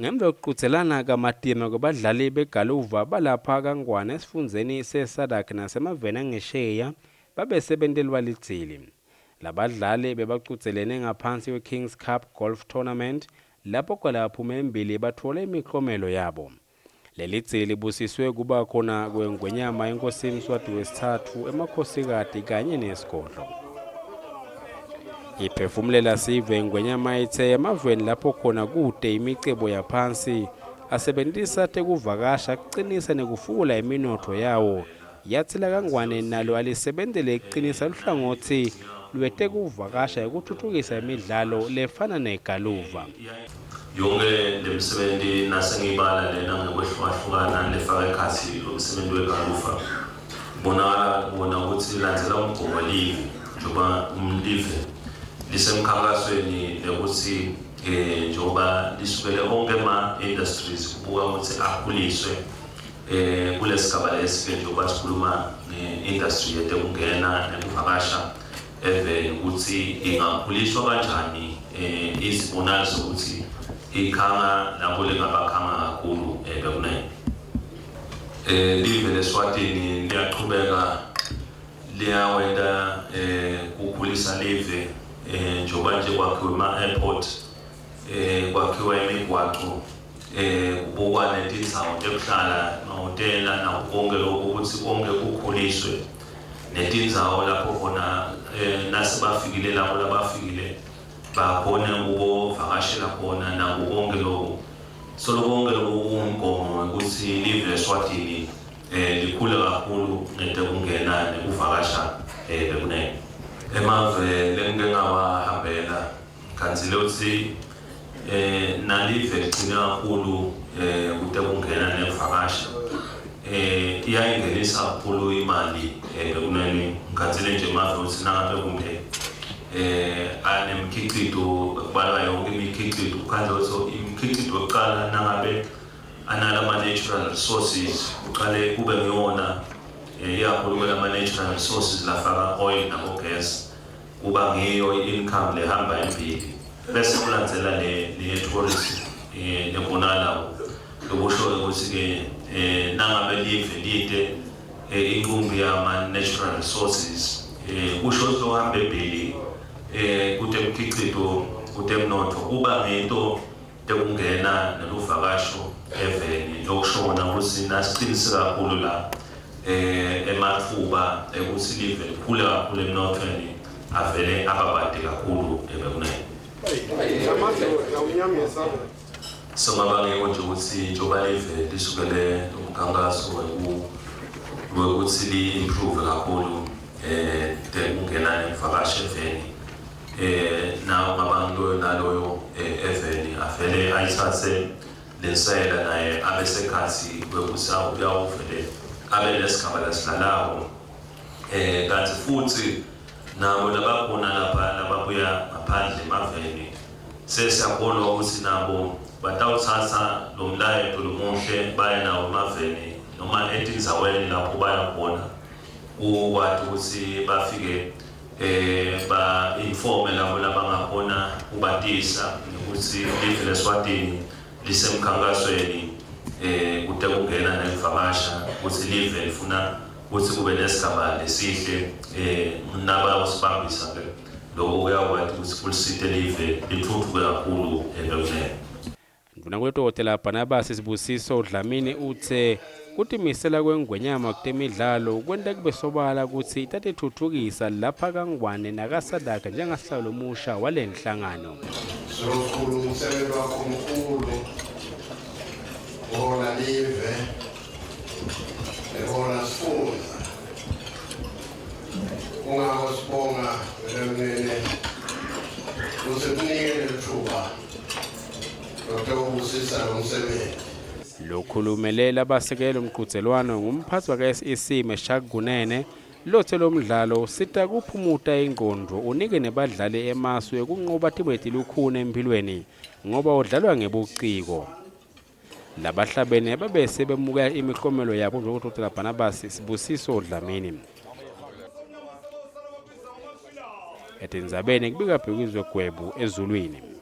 Ngemva kwekuqudzelana kamatima kwebadlali begaluva balapha kaNgwane esifundzeni se-SADC nasemaveni angesheya babese bentelwa lidzili. Labadlali bebacudzelene ngaphansi kwe-Kings Cup Golf Tournament lapho kwalabaphume embili batfole imiklomelo yabo. Leli dzili libusiswe kuba khona kwengwenyama inkosi Mswati wesitsatfu, emakhosikati kanye nesigodlo. Iphefumulela sive ingwenyama ithe emaveni lapho khona kute imicebo yaphansi asebentisa tekuvakasha kucinisa nekufukula iminotfo yawo. Yatsi lakaNgwane nalo alisebentele kucinisa luhlangotsi lwetekuvakasha ekutfutfukisa imidlalo lefana negaluva. Yonke lemisebenti nasengiyibala lena ngekwehlukahlukana lefaka ekhatsi lomsebenzi wegalufa kubonakala kubona ukuthi ilandzela umgomo welive njengoba live lisemkhankasweni lekuthi eh njengoba lisukele onke ama-industries kubuka ukuthi akhuliswe eh kulesigaba lesi ke njengoba sikhuluma nge-industry yetekungena nekuvakasha eveni ukuthi ingakhuliswa kanjani eh izibonakaliso zokuthi ikhanga labo lingabakhanga kakhulu eh, bekunene eh live leSwatini liyaqhubeka liyawenta eh kukhulisa live eh njengoba nje kwakhiwe ama airport eh kwakhiwa imigwaqo eh kubukwa netindzawo tekuhlala mahhotela nako konke lokho ukuthi konke kukhuliswe netindzawo lapho khona eh nasebafikile labo labafikile bakhone ukubovakashela khona nako konke lokho solo konke lokho kuwumgomo wekuthi live leSwatini eh likhule kakhulu ngetekungena nekuvakasha eh bekunene emave lengike ngawahambela Khanzile uthi eh nalive ligcine kakhulu eh kute kungena nekuvakasha eh iyayingenisa kakhulu imali eh bekunene ngikhanzile nje mave uthi nangabe kumbe eh anemkhicito kubalwa yonke imikhicito ukhandle ukuthi imikhicito yokuqala nangabe analama natural resources uqale kube ngiyona eh, ikakhulu kwelama natural resources lafaka oil nabo gas kuba ngiyo i-income lehamba embili bese kulandzela le le-tourism eh, lebonakalayo lokusho ukuthi-ke eh, nangabe live lide eh, inqumbi yama-natural resources eh, kusho ukuthi lohamba embili eh, kutemkhicito kutemnotfo kuba ngento tekungena neluvakasho eveni lokushona ukuthi nasiqinise kakhulu la eh emathuba ekuthi live likhule kakhulu emnothweni avele ababade kakhulu ebekunene songaba ngeke nje ukuthi njengoba live lisukele umkhankaso wekuthi li-improve kakhulu eh tekungena nekuvakasha eveni eh nawo ngabantu loyo naloyo eh, eveni avele ayithathe lensayela naye abe sekhathi kwekuthi uyawuvele abe nesigaba lasidlalako eh kanti futhi nabo labakhona lapha lababuya ngaphandle emaveni sesiyakholwa ukuthi nabo batawuthatha lo mlayeto lomuhle baye nawo emaveni noma etindzaweni lapho baya khona ukwati ukuthi bafike eh ba informe labo labangakhona kubatisa ukuthi live leSwatini lisemkhankasweni eh kute kungena nekuvakasha ukuthi live lifuna ukuthi kube nesigaba lesihle eh nabayosibambisa ke lokho kuyakwati ukuthi kulisite live lithuthuke kakhulu ebekunene. Ndvunankhulu Dokotela Barnabas Sibusiso Dlamini utse kutimisela kwengwenyama kutemidlalo kwenta kube sobala kutsi itatitfutfukisa lapha kaNgwane nakaSadaka njengasihlalo lomusha walenhlangano. Zulukhulu umsebenzi wakho mkhulu uhola live nehola sifundza kungako sibonga wena mnene usekunike lelithuba Lotewubusisa lo msebenzi. Lokhulumelela abasekela umqhudelwano ngumphathi waka-SEC Meshack Kunene lothe lo mdlalo usita kuphumuta ingqondo unike nebadlali emasu ekunqoba timo letilukhuni emphilweni ngoba udlalwa ngebuciko. Labahlabene babese bemukela imiklomelo yabo njengoDr Barnabas Sibusiso Dlamini. Etindzabeni kubika Bhekizwe Gwebu ezulwini.